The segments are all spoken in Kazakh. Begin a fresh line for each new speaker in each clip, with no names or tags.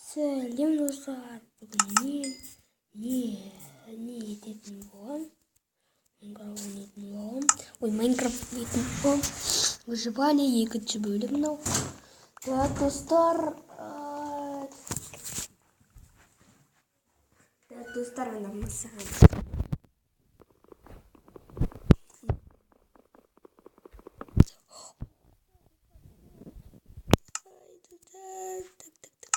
Сәлем, достар! Бүгін мен не ететін боламын? Майнкрафт ойнайтын боламын. Ой, Майнкрафт ойнайтын боламын. Выживание екінші бөлім мынау. Так, достар. Так, достар, ана мысығым. Так, так, так, так,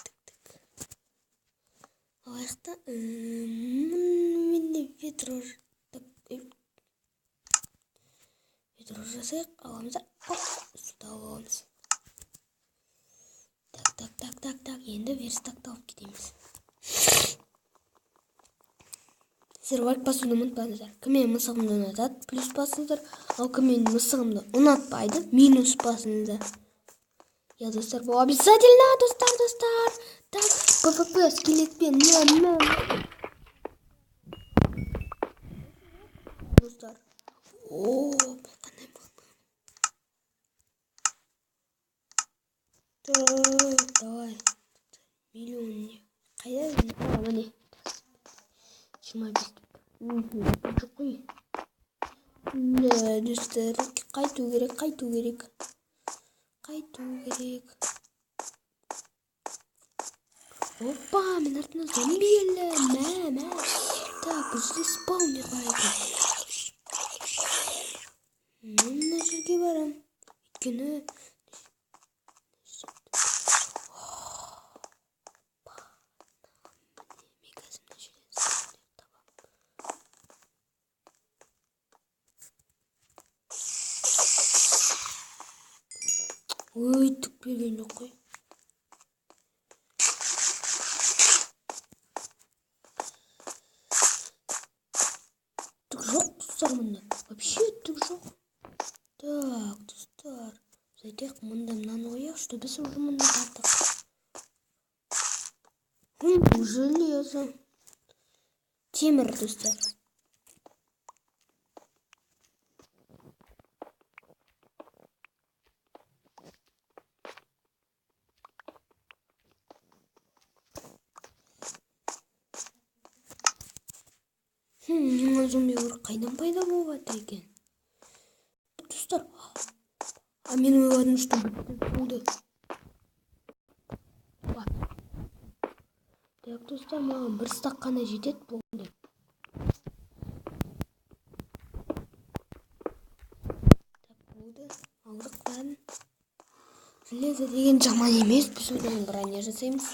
так. Алайық та, менде ведро, так, ведро жасайық, аламыз да, оп, суды алып аламыз. Так, так, так, так, так, енді верстакты алып кетеміз. Сіздер лайк басуды ұмытпаңыздар. Кім менің мысығымды ұнатады, плюс басыңыздар. Ал кім менің мысығымды ұнатпайды, минус басыңыздар. Я, достар, бұл обязательно, достар, достар. Так, ПВП скелетпен, мә, мә, мә. Достар. О, бұл қандай мықты. Так, давай. Миллион не? Қайда? А, міне. 25. Жоқ қой. Мә, достар, қайту керек, қайту керек. Қайту керек. Опа, мен артынан зомби келді. Мә, мә. Так, бұл жерде спаунер бар екен. Мен мына жерге барам. Өйткені мен қазір мына жерден спаунер табамын. Ой, түк берген жоқ қой. Түк жоқ, достар, мында. Вообще түк жоқ. Так, достар. Біз айтайық, мында мынаны қояйық, что біз уже мында бардық. Железо. Темір, достар. Мына зомби қайдан пайда болып жатыр екен? Достар, а мен ойладым, что болды. Так, достар, маған бір стак қана жетеді, болды. Так, болды. Алдық бәрін. Железо деген жаман емес, біз одан броня жасаймыз.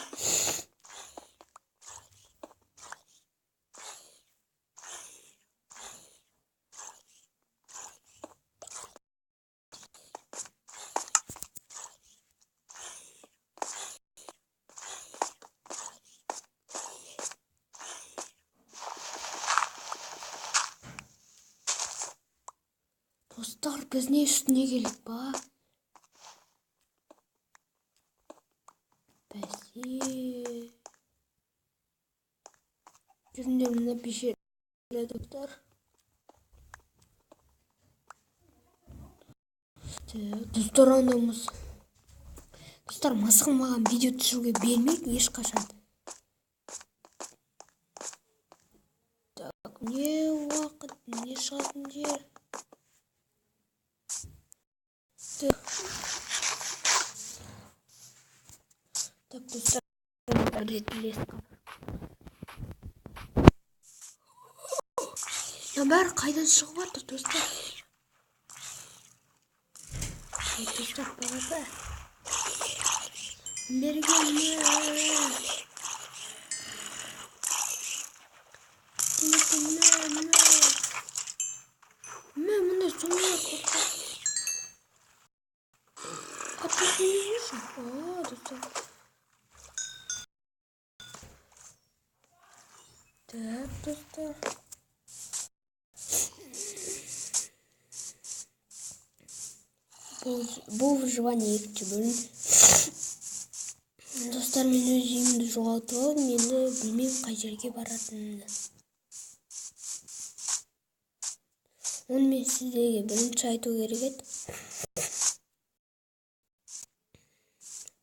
Достар, біз не үстіне келдік па? Бәсе. Жүріңдер мына пещерада, достар. Так, достар, андамыз. Достар, мысығым маған видео түсіруге бермейді ешқашан. Так, не уақыт, не шығатын жер. Так, достар, рет лес. Мына бәрі қайдан шығып жатыр, достар? Ей, достар, ПВП. Берген мә. Мә, мә. Мә, мындай зомбилар көп. А тут не вижу. А, достар. Так, достар. Бұл выживание екінші бөлім. Достар, мен өз үйімді жоғалтып алдым. Енді білмеймін қай жерге баратынымды. Оны мен сіздерге бірінші айту керек еді.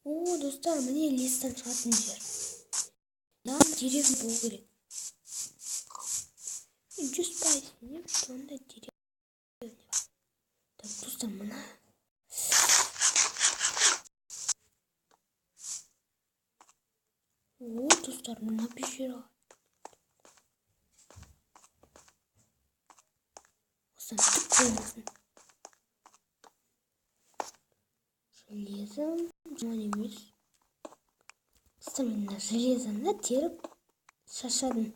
О, достар, міне лестан шығатын жер. Деревня болу керек. 100% сенемін, что анда деревня бар. Так, достар, мына. О, достар, мына пещера. Осыдан түк болмасын. Железо, жаман емес. Достар, мен мына железоны теріп шаршадым.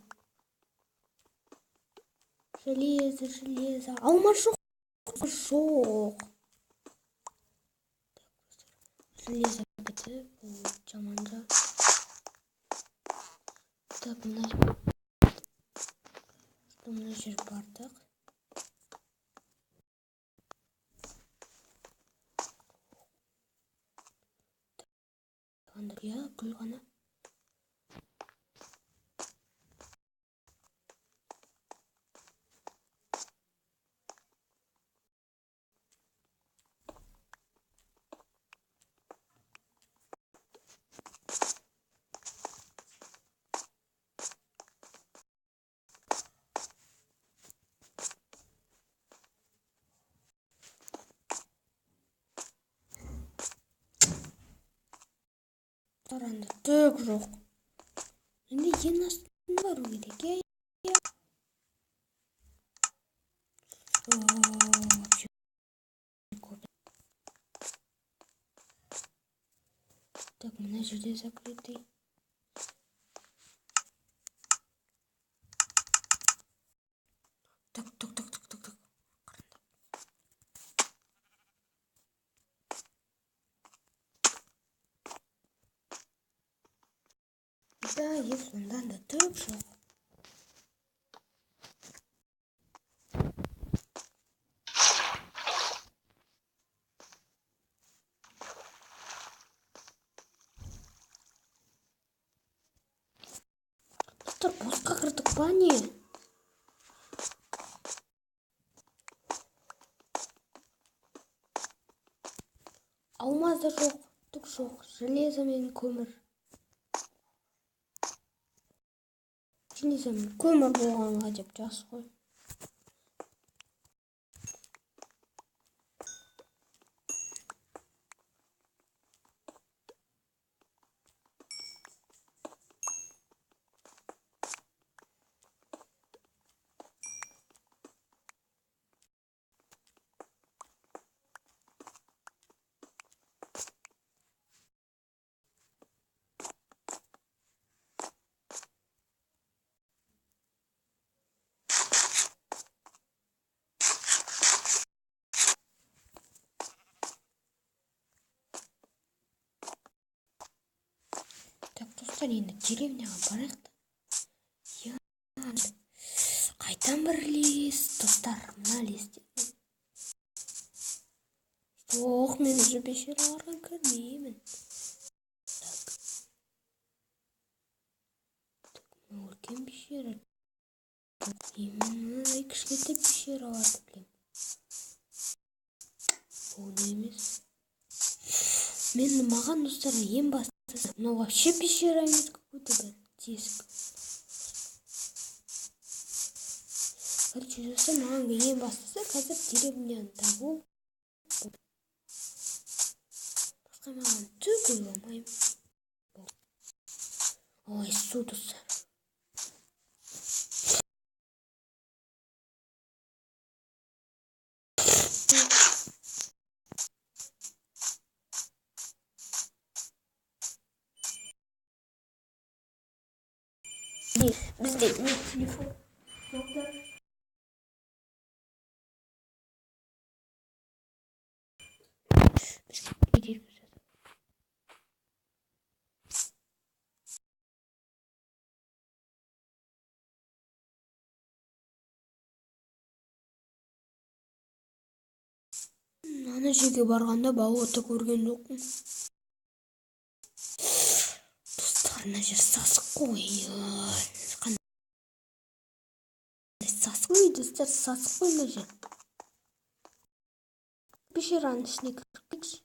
Железо, железо. Алмаз жоқ. Жоқ. Так, достар, железо бітті. Бұл жаман жақ. Так, мына жер бардық. Анда, иә, гүл ғана. Анда түк жоқ. Енді ең астына бару керек, иә? Вообще көп. Так, мына жерде закрытый. Так, так, так, так, так, так. Да, ондан да түк жоқ. Достар, босқа кірдік па не? Алмаз да жоқ, түк жоқ, железо мен көмір. Железо мен көмір болғанға деп жақсы ғой. Так, достар, енді деревняға барайық та. Қайтан бір лес, достар, мына лесте. Жоқ, мен уже пещераларға кірмеймін. Так, мына үлкен пещера. Мен мынандай кішкентай пещераларды білемін. Бұл не емес. Мен маған, достар, ең бастысы, мынау вообще пещера емес, какой-то бір тесік. Короче, достар, маған ең бастысы қазір деревняны табу. Басқа маған түк ойламаймын. Ой, су, достар. Бізде не телефон жоқ. Ана жерге барғанда болото көрген жоқпын. Достар, мына жер сасық қой. Қандай сасық қой, достар, сасық қой мына жер. Пещераның ішіне кіріп кетші.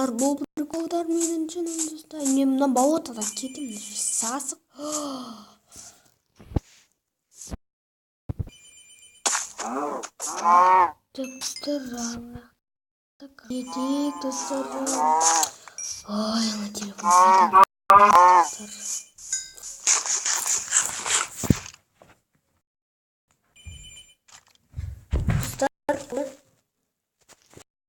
Достар, бұл приколдар менің жаным, достар. Мен мына болотода кетемін, сасық. Так, достар, так, кетейік, достар. Ой, ана телефон қайда, достар?